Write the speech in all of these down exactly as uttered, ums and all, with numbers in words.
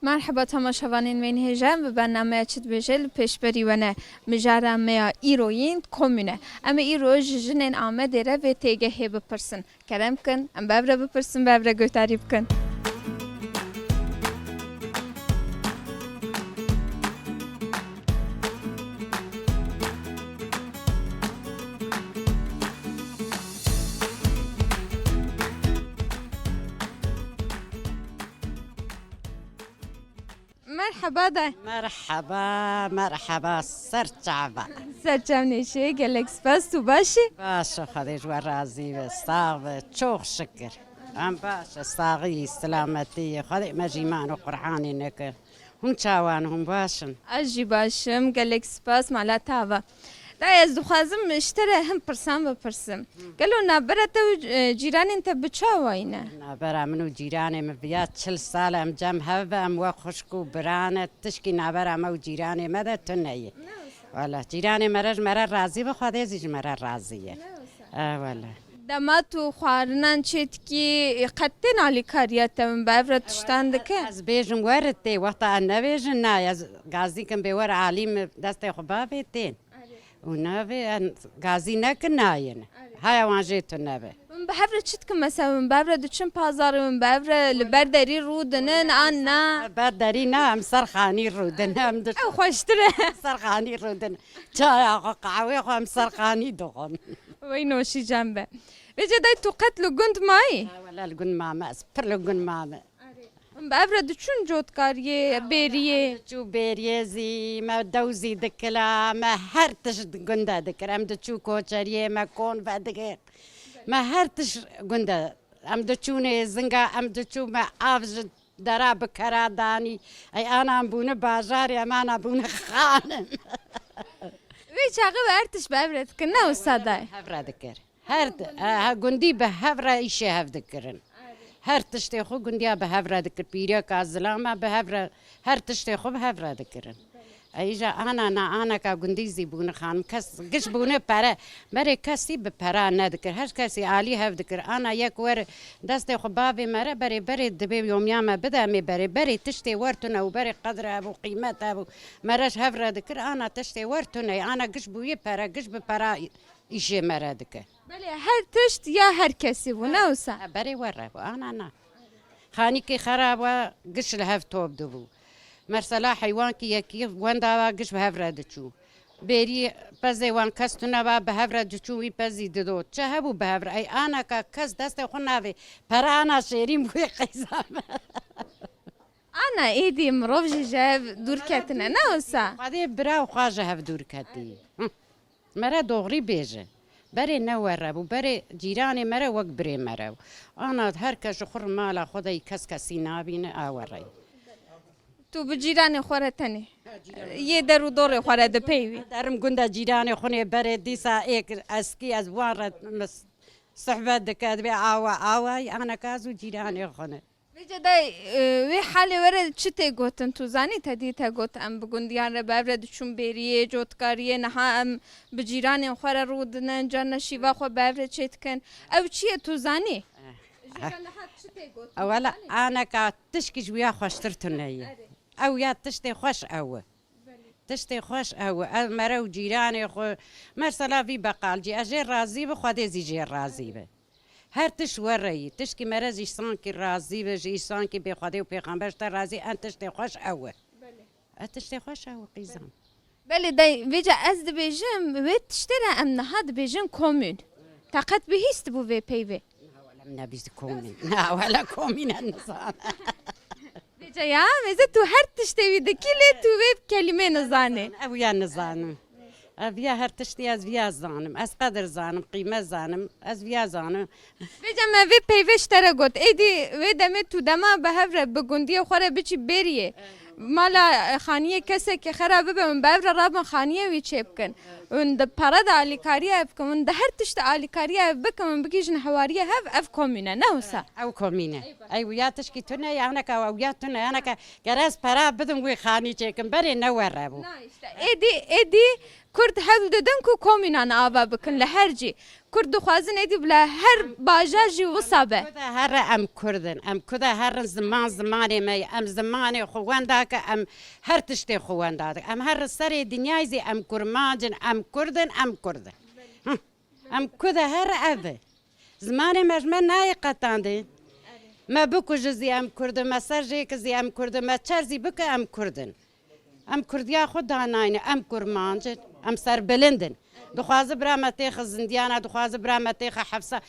Merheba temaşevanên wên hêja, em bi bernameya Çi dibêje li pêşberî we ne. Mijara me ya îro yên komîn e. Em ê îro ji jinên Amedê re vê têgehê bipirsin. Kerem kin, em bev re bipirsin, bev re guhdarî bikin. Merheba day. Merheba, merheba, ser çava. Ser çavnêşê, gelek spas, tu baş î? Baş e, Xwedê ji we razî be, sax be, çok şükür. Em baş e, saxî, selametî, Xwedê me ji îman û Qur'anê nekir. Hûn çawan, hûn baş in? Ez jî baş im, gelek spas, mala te ava. Dayê, ez dixwazim ji te re hin pirsan bipirsim. Gelo navbera te û, e, cîranên te bi çawa yî ne? Navbera min û cîranê min viya çil sal e, em cem hev be, em wek xwişk û bira ne, tişkî navbera me û cîranê me de tune ye. Wele, cîranê me re ji me re razî be, Xwedê zî ji me re razî ye. E, wele. Dema tu xwarinan çê dikî, qet tên alîkariya te min bi hev re tiştan dike? Ez bêjim were tê, wexta ez nebêjim na, ez gazî kim bê were alî min destê xwe bavê tên. Û navê en gazî nekin nayên. Haya wan jê tune be. Min bi hev re çi dikin mesela, min bi hev re diçin pazarê, min bi hev re li ber derî rûdinin, an na? Ber derî na, em ser xanî rûdin, em diçin. Ew xweştir e. Ser xanî rûdin. Çaya xwe, qehwê xwe em ser xanî dixwin. Wey noşî cem be. Vêce dayê tu qet li gund mayî? Ha, wele li gund mame, ez pir li gund mame. Hûn bi hev re diçûn cotkariyê, bêriyê? Diçû bêriyê zî, me dew zî dikila, me her tişt gund de dikir. Em diçû koçeriyê, me kon vedigir. Me her tişt gund de. Em diçûnê zinga, em diçû me av ji dera bi kera danî. Ey ana em bûne bajarê, em ana bûne xanin. Wê çaxê we her tişt bi hev re dikir, ne wisa dayê? Hev re dikir. Her, e, he, gundî bi hev re îşê hev dikirin. Her tiştê xwe gundiya bi hev re dikir. Pîreka zilama bi hev re, her tiştê xwe bi hev re dikirin. Ey îja ana na aneka gundî zî bûne xanim. Kes, giş bûne pere. Berê kesî bi pera nedikir. Her kesî alî hev dikir. Ana yek were destê xwe bavê me re berê, berê dibê yomiya me bide, em ê berê. Berê tiştê wer tune û berê qedr hebû, qîmet hebû. Me re ji hev re dikir. Ana tiştê wer tune. Ana giş bûye pere, giş bi pera îşê me re dike. Belê, her tişt ya her kesî bû, ne wisa? Ha, berê we re bû, ana na. Xanîkê xera we giş li hev top dibû. Mersela heywankî yekî wenda we giş bi hev re diçû. Bêrî pezê wan kes tune we bi hev re diçû, wî pezî dido. Çi hebû bi hev re? Ey aneka kes destê xwe navê. Pere ana şêrîn bûye qeyza me. Ana êdî mirov jî ji hev dûr ketine, ne wisa? Xwedê bira û xwe ji hev dûr ketî. Hı. Me re doxrî bêje. Berê ne we re bû, berê cîranê me re wek birê me re bû. Ana her kes ji xwe re mala xwe de yî, kes kesî nabîne, a we re yî. Tu bi cîranê xwe re tenê. Yê der û dorê xwe re dipeyivî. Derim gunda cîranê xwe nê berê dîsa êk eskî ez wan re mis-, sohbet dike, dibê awa, awa, aneka ez û cîranê xwe ne. Vêca dayê, e, wê halê were çi tê gotin, tu zanî? Te dî te got, em bi gundiyan re bi hev re diçûn bêriyê, cotkariyê, niha em bi cîranên xwe re rûdinin, carna şîva xwe bi hev re çêdikin. Ew çi ye, tu zanî? Ji re niha çi tê gotin, tu zanî? Ewela aneka tişkî ji wiya xweştir tune ye. Erê. Ew ya tiştê xweş ew e. Tiştê xweş ew e. Ev mere û cîranê xwe, mesela vî beqalcî, ez jê razî bi, Xwedê zî jê razî bi. Her tişt were yî. Tişkî mere zî sankî razî bi, ji îsankî bê Xwedê û pêxember ji te razî, en tiştê xweş ew e. Belê. E, tiştê xweş ew e, qîzan. Belê, dey, vêca ez dibêjim, wê tiştê re em niha dibêjin komûn. Te qet bihîstibû vê peyvê? Na, wele min nebîst komîn. Na, wele komîn ez nizanim. Vêca ya, mêze tu her tiştê wî dikî, lê tu vê kelîmê nizanî. Ev ya nizanim. Ev ya her tiştê ez viya zanim. Ez qedir zanim, qîmet zanim. Ez viya zanim. Vêca me vê peyvê ji te re got. Êdî wê demê tu dema bi hev re bi gundiyê xwe re biçî bêriyê. Mala, e, xaniyê kesekî xera bibe, hûn bi hev re rabin xaniyê wî çêbikin. Hûn di pere de alîkariya ev bikin, hûn di her tişt de alîkariya ev bikin, hûn bigihîjin hewariyê hev, ev komîn e, ne wisa? Ew komîn e. Ey wiya tişkî tune, yaneka ew ya tune, yaneka ger ez pera bidim wî xanî çêkim, berê ne were bû. Na işte, êdî, êdî Kurd hewl didin ku komînan ava bikin li her cî. Kurd dixwazin êdî bila her bajar jî wisa be. Em ku de here em Kurd in. Em ku de herin ziman zimanê me ye. Em zimanê xwe wenda ke em her tiştê xwe wenda dikin. Em her serê dinyayê zî em kurmanc in, em Kurd in, em Kurd in. Hıh. Em ku de here ev e. Zimanê me ji me nayê qetandin. Me bikuje zî em Kurd in, me ser jêke zî em Kurd in, me çer zî bike em Kurd in. Em Kurdiya xwe danayne, em kurmanc in, em serbilind in. Dixwaze bira me têxe zindiyana, dixwaze bira me têxe hefsa.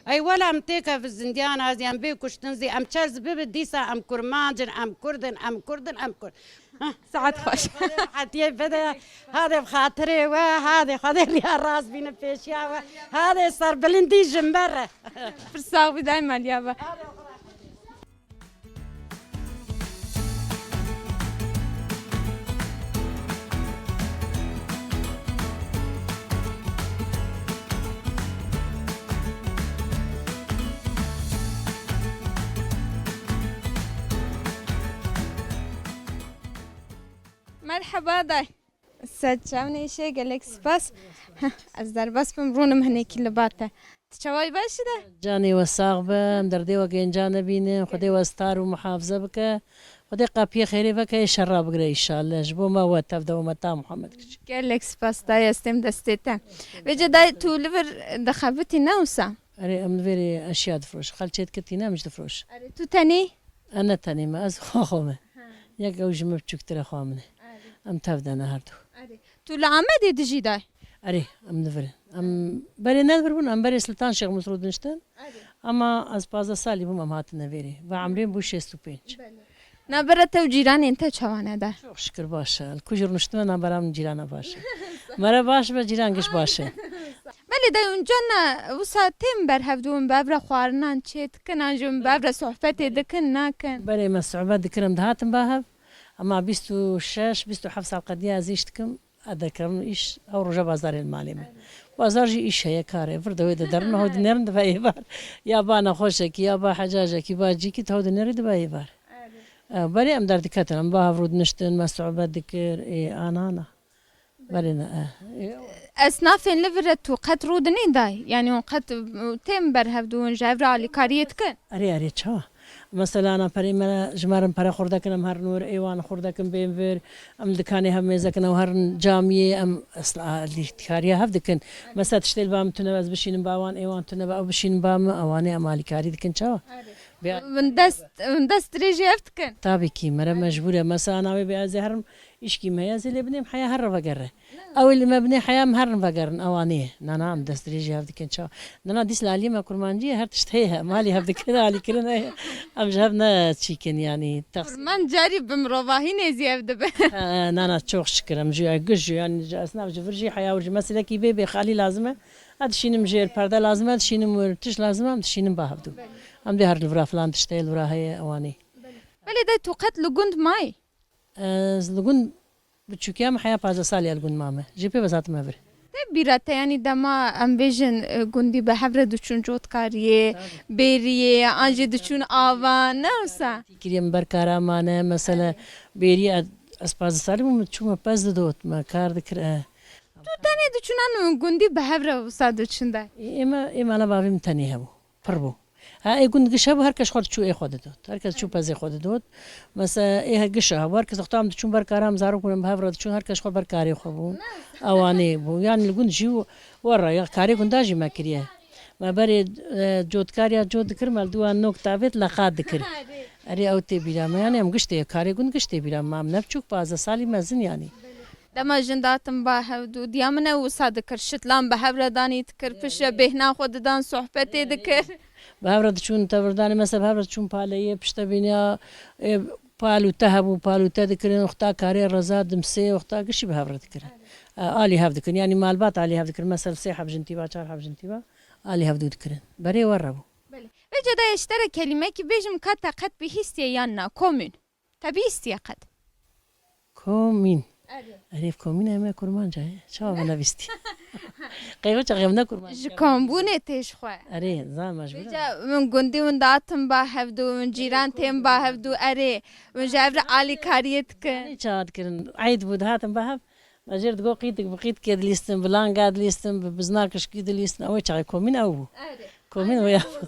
Ey wela em têke vi zindiyana zî, em bê kuştin zî, em çer zî bibe dîsa em kurmanc in, em Kurd in, em Kurd in, em Kurd. Heh. Saet xweş. Xwedê rehetiyê bide, hadê bi xatirê we, hadê Xwedê riya rast bîne pêşiya we, hadê serbilindî ji me re. Pir sax bî dayê Maliya be. Merheba day. Ser çav nêşe, gelek spas. Heh, ez derbas bim, rûnim hinekî li ba te. Tu çawa yî, baş î de? Canê we sax be, em derdê we genca nebînin, Xwedê we star û muhafize bike. Xwedê qapiyê xêrê veke, ê şerra bigire înşallah. Ji bo me we tev de û me ta Muhammed kiçik. Gelek spas dayê, ez têm destê te. Vêce dayê tu li vir dixebitî ne wisa? Erê, em li vêrê eşya difroşin. Xelçê dikir tîne, em jî difroşin. Erê, tu tenê? Ez ne tenê me, ez xwe xwe me. Ha. Yek ew ji min biçûktir e, xwe min e. Erê. Em tev de ne her du. Erê. Tu li Amedê dijî dayê? Erê, em li vir in. Em berê ne li vir bûn, em berê Sultan Şêx Mesrûd niştin. Erê. Ama ez pazdeh salî bûm, em hatine vêrê. Ve emrê min bû şêst û pênc. Belê. Navbera te û cîranên te çawa ne de? Çok şükür baş e. Li ku jî rûniştime navbera min cîrana baş e. Mere baş be, cîran giş baş e. Belê de hûn carna wisa tên ber hev dû, hûn bi hev re xwarinan çê dikin, an jî hûn bi hev re sohbetê dikin, nakin? Berê me sohbet dikirin, dihatin ba hev. Ama bîst û şeş, bîst û heft sal qediya ez îş dikim. Ez dikim îş, ew roja bazarê li malê me. Bazar jî îş heye, kar e. Vir de wê de derin, hew dinêrin dibe êvar. Ya ba nexweşekî, ya ba hecacekî, ba cîkî, hew dinêrî dibe êvar. E, berê em derdiketin, em ba hev rûdiniştin, me sohbet dikir, ê, ana, ana. Berê ne, e, ê, Esnafên li vir re tu qet rûdinîn dayê? Yanî hûn qet, e, tên ber hev dû, hûn ji hev re alîkariyê dikin? Erê, erê, çawa? Mesela, ana perê me, ji me re pere xurdekin, em herin wir, ê wan xurdekin bên vir, em dikanê hev mêzekin, ew herin camiyê, em esla alîkariya hev dikin. Mesela, tiştê li ba min tune be, ez bişînim ba wan, ê wan tune be, ew bişînin ba min, ewanê em alîkarî dikin, çawa? Erê. Bê- Hûn dest, hûn dest dirêjî hev dikin? Tabii ki, mere mecbûr e. Mesela, ana wê bê ez ê herim, îşkî me ye, ez ê lê binêm heya her re vegere. Ew ê li me binê heya em herin vegerin, ewanê. Na, na, em destdirêjî hev dikin, çawa? Na, na, dîs li aliyê me kurmancî ye, her tişt heye, em alî hev dikin, alîkirin heye. Em ji hev ne çîkin, yanî, tex- Kurmanc carî bi mirovahî nêzî hev dibe. He, na, na, çok şükür, em jî, e, giş jî, yanî, ji esnaf ji vir jî, heya wir jî, meselekî bê bê xalî lazim e. Ez dişînim jêr, perde lazim e, dişînim wir, tişt lazim e, em dişînin ba hev dû. Em dê her li vira filan tiştê li vira heye, ewanê. Belê de tu qet li gund mayî? Ez li gund biçûkiya me heya pazdeh salî ya li gund mame. Jê pê ve ez hatime vir. Te bîra te, yanî dema em bêjin, e, gundî bi hev re diçûn cotkariyê, bêriyê, an jî diçûn ava, ne wisa? Tîkiriyê min ber kara mane, mesele bêriyê ez, ez pazdeh salî bûm, çûme pez didot, me kar dikir, e. Tu tenê diçûn an gundî bi hev re wisa diçûn de? Ê, ê me, ê mala bavê min tenê hebû. Pir bû. Ha, ê gund giş hebû, her kes xwe diçû ê xwe didot. Her kes çû pezê xwe didot. Mesela, ê he giş hebû, her kes xwe tam diçûn ber kara em zarok bûn, em bi hev re diçûn, her kes xwe ber karê xwe bû. Ewanê bû. Yanî li gund jî û werra, ya karê gunda jî me kiriye. Me berê, e, cotkariya cot dikir, me li dû wan nok tavêt leqat dikir. Erê, ew tê bîra me. Yanî em giş tê, karê gund giş tê bîra me. Em ne biçûk, pazdeh salî mezin yanî. Dema jin datin ba hev dû, diya min ew wisa dikir, şitlan bi hev re danî dikir, piştre bêhna xwe didan, sohbetê dikir. Bi hev re diçûn tevirdanê, mesela bi hev re diçûn paleyê, piştebîniya, e, palûte hebû, palûte dikirin, wexta karê reza, dimsê, wexta gişî bi hev re dikirin. E, alî hev dikirin, yanî malbat alî hev dikirin, mesela sê heb jin tîba, çar heb jin tîba, alî hev dû dikirin. Berê we re bû. Belê. Vêca dayê, ji te re kelîmekî bêjim, ka te qet bihîstiye yan na, komîn? Te bihîstiye qet? Komîn. Erê. Erê, komîn em ê kurmanca ye. Çawa me nebîstî? Qeyxo çaxê em ne kurmanc. Ji kombûnê tê ji xwe. Erê, zan mecbûr e. Vêca min gundî win datin ba hevdû, win cîran tên ba hevdû, erê. Win ji hev re alîkariyê dikin. Erê, çawa dikirin? Eyd bû, dihatin ba hev. Me jêr digot qîtik bi qîtikê dilîstin, bi langa dilîstin, bi bizna kişkî dilîstin. Ew ê çaxê komîn ew bû. Erê. Komîn wê ya bû.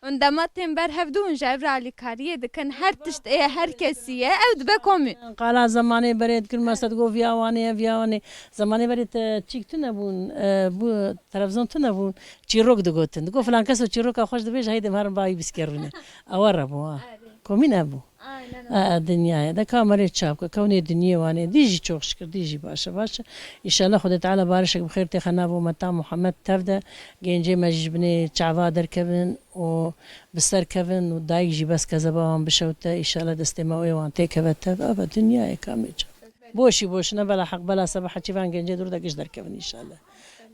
Hûn dema tên ber hev dû, hûn ji hev re alîkariyê dikin, her tişt ê her kesî ye, ew dibe komîn. Qala zemanê berê dikir, mesela digot viya wanê ye, viya wanê. Zemanê berê te çîk tune bûn, e, bû televîzyon tune bûn, çîrok digotin. Digot filan keso çîroka xweş dibêje, heydê em herin ba wî bîskê rûne. Ew re bû ha. Komîn ev bû. Aynen öyle. Aa, dinyayê de kamerê çap ke, kewnê dinyê wanê, dî jî çok şükür, dî jî baş e, baş e. Înşallah Xwedê Teala barişek bi xêr têxe nav umeta Muhammed tev de, gencê me jî ji binê çava derkevin û bi ser kevin û dayik jî bes kezeba wan bişewte, înşallah destê me wê wan têkeve tev, ava dinyayê kamê çap. Boşî boşine bela heq, bela seba heçî van gencê dûr de giş derkevin înşallah.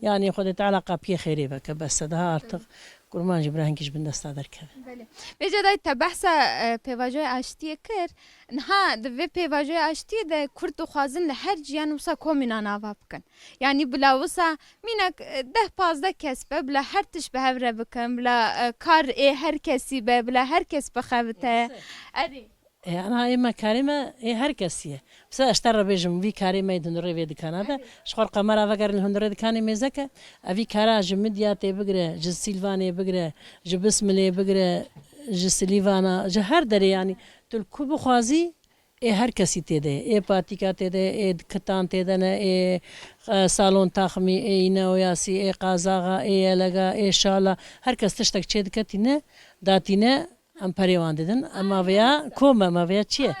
Yani Xwedê Teala qapiyê xêrê veke, bes e, daha artık kurman jî bira hinkî ji bin desta derkeve. Belê. Vêca dayê te behsa, e, pêvajoya aştiyê kir. Niha di vê pêvajoya aştiyê de Kurd dixwazin li her ciyan wisa komînan ava bikin. Yani bila wisa mînak, e, deh pazdeh kes be, bila her tişt bi hev re bikin, bila, e, kar ê her kesî be, bila her kes bixebite. Erê. E, ana ê me karê me ê her kesî ye. Mesela ez te re bêjim, vî karê me yê di hundirê vê dikana de. Ji xwe re qemera vegerin li hundirê dikanê mêzeke. Ev vî kara ji Midyatê bigire, ji Sîlvanê bigire, ji Bismilê bigire, ji Silîvana, ji her derê yanî. Tu li ku bixwazî, ê her kesî tê de ye. Ê patîka tê de ye, ê kitan tê de ne, ê, e, salon taxmî, ê îne û yasî, ê qazaxa, ê yelega, ê şala. Her kes tiştek çê diketîne, datîne. Em perê wan didin. Em maveya kom e, maveya çi ye?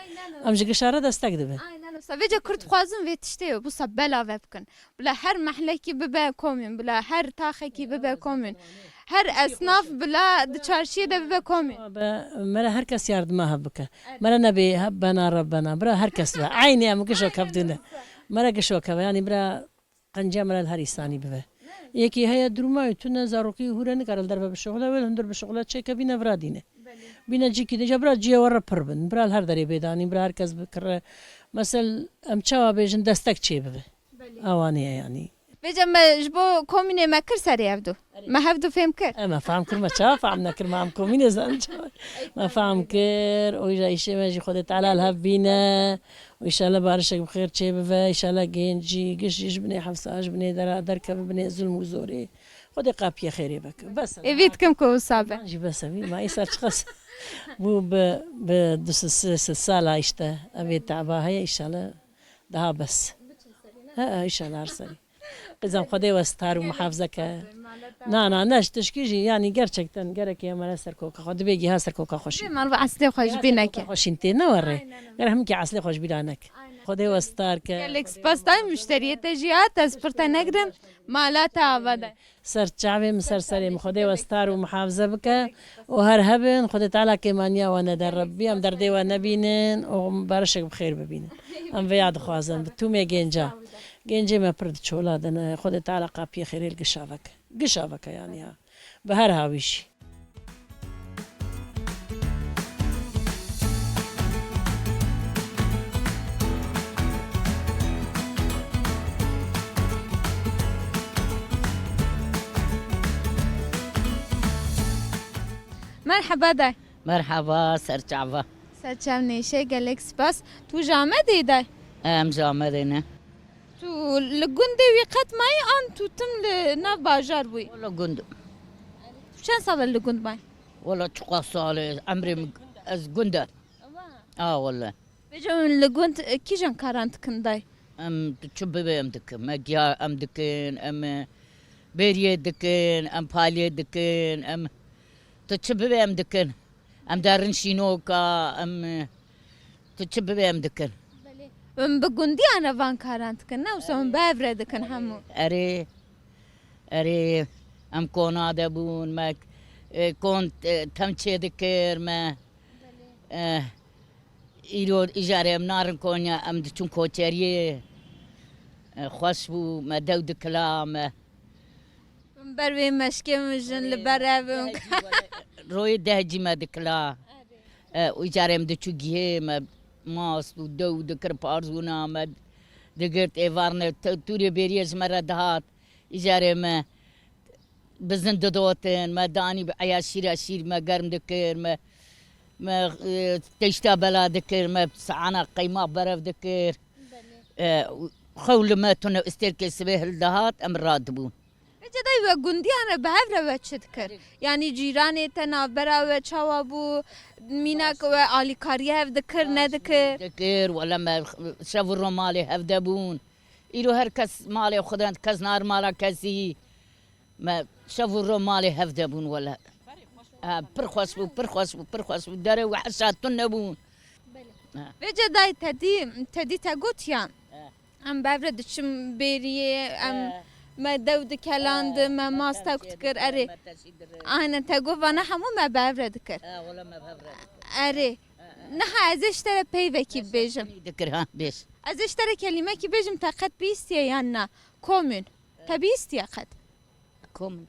Em ji gişa re destek dibin. Aynen öyle. Vêca Kurd dixwazin vê tiştê wisa bela ve bikin. Bila her mehlekî bibe komîn, bila her taxekî bibe komîn. Her esnaf bila di çarşiyê de bibe komîn. Be, mere her kes yardima hev bike. Mere nebê hep bena re bena. Bira her kes be. Eynî em gişo kevdûne. Mere gişo keve. Yani bira Qenciya me re li her îsanî bibe. Yekî heye duruma wî tune, zarokî hûre nikare li derve bişuxile, wê li hundir bişuxile, çêke bîne vira dîne. Bîne cîkî dî, ca bira ciyê we re pir bin. Bira li her derê bê danîn, bira her kes bikire. Mesel, em çawa bêjin, destek çê bibe. Awanê ye yanî. Vêca me ji bo komînê me kir serê hevdu. Me hevdu fêm kir. E, me fehm kir, me çawa fehm nekir, me em komînê zanin çawa. Me fehm kir, û îja îşê me jî Xwedê Teala li hev bîne. Û înşallah barişek bi xêr çê bibe, înşallah gêncî, giş jî ji binê hefsa, ji binê dera derkeve binê zulm û zorê. Xwedê qapiyê xêrê veke. Bes e. Êvî dikim ku wisa be. Jî bes e, vî ma îsal çiqas bû bi, bi du sed sala işte. Ev ê teba heye, înşallah daha bes. He, he, înşallah her serî. Qîzem Xwedê we star û muhafize ke. Na, na, ne ji tişkî jî, yanî gerçekten gerek ye mala ser koka xwe. Dibê giha ser koka xwe şîn. Mal ve eslê xwe ji bî neke. Xwe şîn tê ne were. Ger hemkî eslê xwe ji bîra neke. Xwedê we star ke. Gelek spas dayê muşteriyê te jî hat, ez pir te negirim. Mala te ava de. Ser çavê min, ser serê min. Xwedê we star û muhafize bike û her hebin. Xwedê Teala kêmaniya we nede. Rebbî em derdê we nebînin û barişek bi xêr bibînin. Em vêya dixwazin. Bi tûmê gênca. Gencê me pir di çola de ne. Xwedê Teala qapiyê xêrê li gişa veke. Gişa veke yanî ya. Bi her hawî jî. Merheba day. Merheba, serçava. Serçev nêşe, gelek spas. Tu ji Amedê day? Em ji Amedê ne. Tu li gundê wî qet mayî an tu tim li nav bajar bûyî? Wala gund. Tu çend sal e li gund mayî? Wala çiqas sal e, emrê min ez gund e. A wala. Vêca hûn li gund, e, kîjan karan dikin day? Em tu çi bibê em dikin. Me giya em dikin, em, e, bêriyê dikin, em paliyê dikin, em tu çi bibê em dikin. Em derin şînoka, em, e, tu çi bibê em dikin. Hûn bi gundiyan re van karan dikin, ne? Wisa hûn bi hev re dikin hemû. Erê, erê, em kona de bûn, me, e, kon, e, tem çê dikir me. E, îro îjarê em narin Konya, em diçûn koçeriyê. E, xweş bû, me dew dikila me. Min ber wê meşkê min jin li ber ev in. Royê dehcî me dikila. E, û îcarê em diçû gihê me mast û dew dikir parzûna me digirt êvarne te-, tûrê bêriyê ji me re dihat. Îcarê me bizin didotin, me danî bi eya şîra şîr me germ dikir, me, me, e, teşta bela dikir, me saana qeyma berev dikir. E, û Xew li me tune, îstêrkê sibê hildihat, em radibûn. Vêca dayê we gundiyan re bi hev re we çi dikir? Yanî cîranê te navbera we çawa bû? Mînak we alîkariyê hev dikir, nedikir? Dikir, wele me şev û ro malê hev de bûn. Îro her kes malê xwe de, kes nayê mala kesî. Me şev û ro malê hev de bûn wele. Ha, pir xweş bû, pir xweş bû, pir xweş bû. Derê û heşa tune bûn. Belê. Ha. Vêca dayê te dî, te dî te got ya. Ha. Em bi hev re diçin bêriyê, em Ha. me dew dikelandin, Ha, me me mastek teşî dikir, dikir, erê. me teşî dikir. Aynen, te got vana hemû me bi hev re dikir. Ha, wele me bi hev re dikir. Erê. Ha, ha. Niha ez ê ji te re peyvekî bibêjim. Teşekkür dikir, ha, bêj. Ez ê ji te re kelîmekî bêjim, te qet bihîstiye yan na? Komûn. Te bihîstiye qet? Komûn.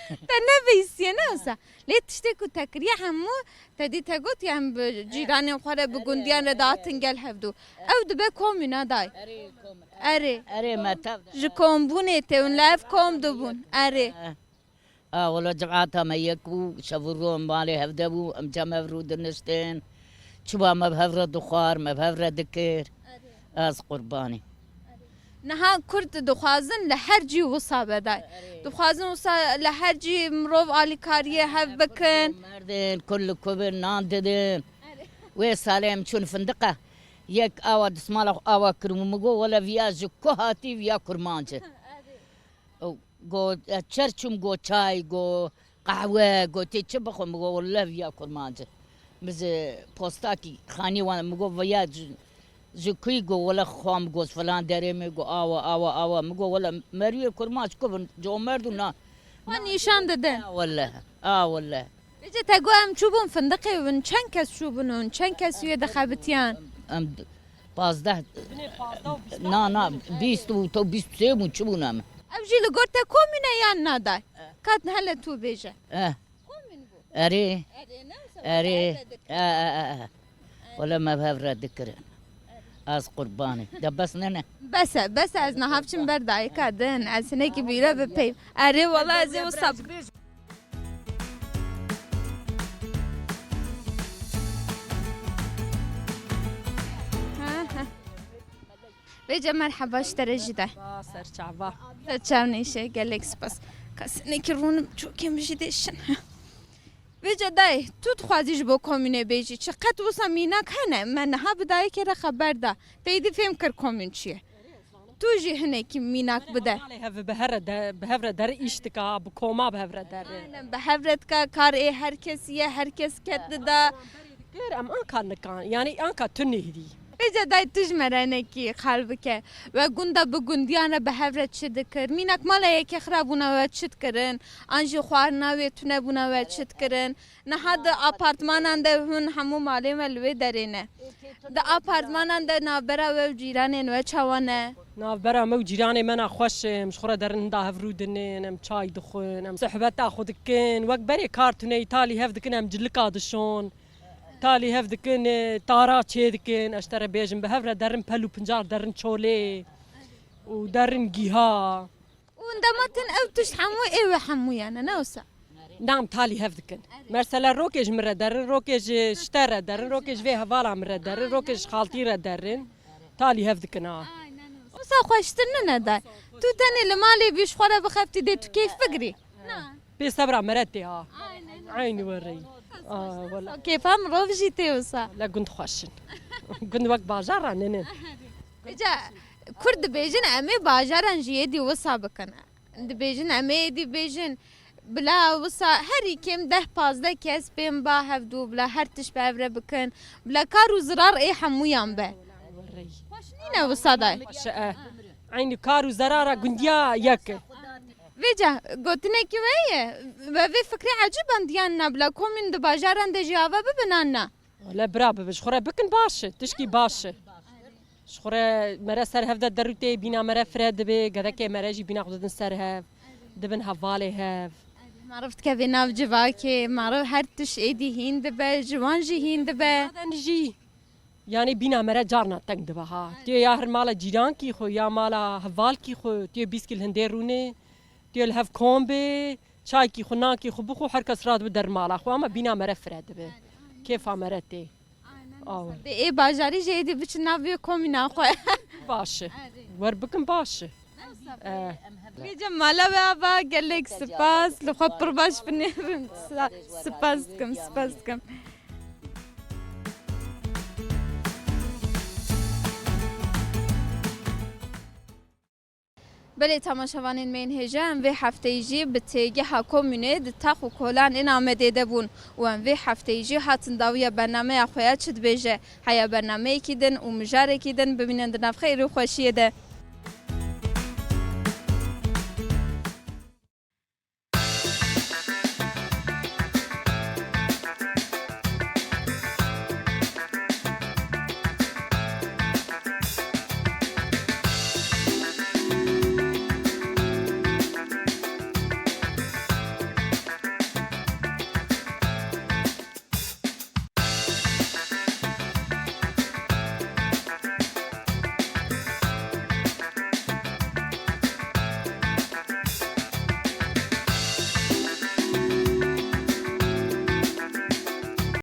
Te nebihîstiye, ne wisa? Lê tiştê ku te kiriye hemû, te dî te got, em bi cîranên xwe re, bi gundiyan re dihatin gel hevdû. Ew dibe komûna dayê. Erê, komûn. Erê. Erê, me tev de. Ji kombûnê tê hûn, li hev kom dibûn. Erê. Eh. A, wela cemaeta me yek bû, şev û ro em malê hev de bû, em cem hev rûdiniştin. Çiba me bi hev re dixwar, me bi hev re dikir. Erê. Ez qurbanî. Niha Kurd dixwazin li her cî wisa be dayê. Erê. Dixwazin wisa li her cî mirov alîkariyê hev bikin. Merdin, kul li ku bin, nan didin. Erê. Wê salê em çûn findiqa. Yek awa dismala xwe awa kirim û min got, wele viya ji ku hatî, viya kurmanc e. Erê. Û got, ez çer çûm, got, çay, got, qehwe, got, tê çi bixwim, got, wele viya kurmanc e. Min ji postakî xanî wan, min got, viya ji, ji kuyî, got, wele xwe min got, filan derê, min got, awa, awa, awa. Min got, wele meriyê kurmanc ku bin, comerd û na. Xwe nîşan didin. A wele, a wele. Vêca te got em çûbûn findiqê, hûn çend kes çûbûn, hûn çend kes wê dixebitiyan? Em d-, pazdeh, na, na, bîst û to bîst û sê bûn, çi bûn em? Ev jî li gor te komîn e yan na dayê? Kat hele tu bêje. Eh. Komîn bû. Erê. Erê, ne wisa Erê. Wele me bi hev re dikirin. Ez qurbanî. De bes ne ne? Bes e, bes e, ez niha biçim ber dayika din, ez hinekî bîre bipeyim. Erê, wela ez ê wisa. Ha, ha. Vêca merheba ji te re jî de. Ba, serçava. Serçav nêşe, gelek spas. Kasinekî rûnim çokê min jî dêşin. Vêca dayê, tu dixwazî ji bo komînê bêjî, çi qet wisa mînak hene? Me niha bi dayikê re xeber da. Te êdî fêm kir komîn çi ye. Tu jî hinekî mînak bide. Malê hev bi here de, bi hev re der îş dika, bi koma bi hev re der. Aynen, bi hev re dika, kar ê her kesî ye, her kes ket dida. Kir em anka nikan, yanî anka tu nêdî. Vêca dayê tu ji me re hinekî qal bike. We gunda bi gundiyan re bi hev re çi dikir? Mînak mala yekê xirabûna we çi dikirin? An jî xwarina wê tunebûna we çi dikirin? Niha di apartmanan de hûn hemû malên we li wê derê ne. Di apartmanan de navbera we û cîranên we çawa ne? Navbera me û cîranê me na xweş e, em ji xwe re derin hinda hev rûdinin, em çay dixwin, em sohbeta xwe dikin. Wek berê kar tune ye, talî hev dikin, em cilika dişon. Talî hev dikin, e, tara çê dikin, ez ji te re bêjim, bi hev re derin pel û pincar, derin çolê û derin gîha. Û dema tên ew tişt hemû ê we hemûyan e, ne wisa? Na, em talî hev dikin. Mesela rokê ji min re derin, rokê ji, ji te re derin, rokê ji vê hevala min re derin, rokê ji xaltî re derin. Talî hev dikin ha. Wisa xweştir nine dayê. Tu tenê li malê bî ji xwe re bixeftî dê tu keyf bigirî. Na. Pê sebra mere tê ha. Aynen. Eynî wereyî. Aa, wela. Kêfa mirov jî tê wisa. Le gund xweş in. Gund wek bajar re ninin. Vêca Kurd dibêjin em ê bajaran jî êdî wisa bikin. Dibêjin em ê êdî bêjin bila wisa herî kêm deh pazdeh kes bên ba hevdû, bila her tişt bi hev re bikin, bila kar û zirar ê hemûyan be. Wereyî. Xweş nîne wisa dayê. Xweş e. Eynî kar û zerara gundiya yek e. Vêca, gotinekî we ye, we vê fikrê ecîb andiyan na bila komîn di bajaran de jî ava bibin an na? Wele bira bibe, ji xwe re bikin baş e, tişkî baş e. Ji xwe re mere ser hev de derûtê, bîna mere fire dibe, gedekê mere jî bîna xwe didin ser hev, dibin hevalê hev. Meriv dikeve nav civakê, meriv her tişt êdî hîn dibe, ji wan jî hîn dibe. Zaten jî, yanî bîna mere carna teng dibe ha. Tu yê ya her mala cîrankî xwe, ya mala hevalkî xwe, tu yê bîst kîl hindê rûnê, tu yê li hev kom bê, çaykî xwe, nankî xwe bixwe, her kes radibe der mala xwe, ama bîna mere fire dibe. Kêfa mere tê. Aw. Dê ê bajarî jê êdî biçin nav vê komîna xwe. Baş e. Wer bikin baş e. Ee. Gece mala we ava, gelek spas. Li xwe pir baş binêrin. Sa-, spas dikim, spas dikim. Belê temaşevanên me yên hêja, em vê hefteyî jî bi têgeha komûnê di tax û kolan ên Amedê de bûn û em vê hefteyî jî hatin dawiya bernameya xwe ya çi dibêje. Heya bernameyekî din û mijarekî din bimînin di nav xeyr û xweşiyê de.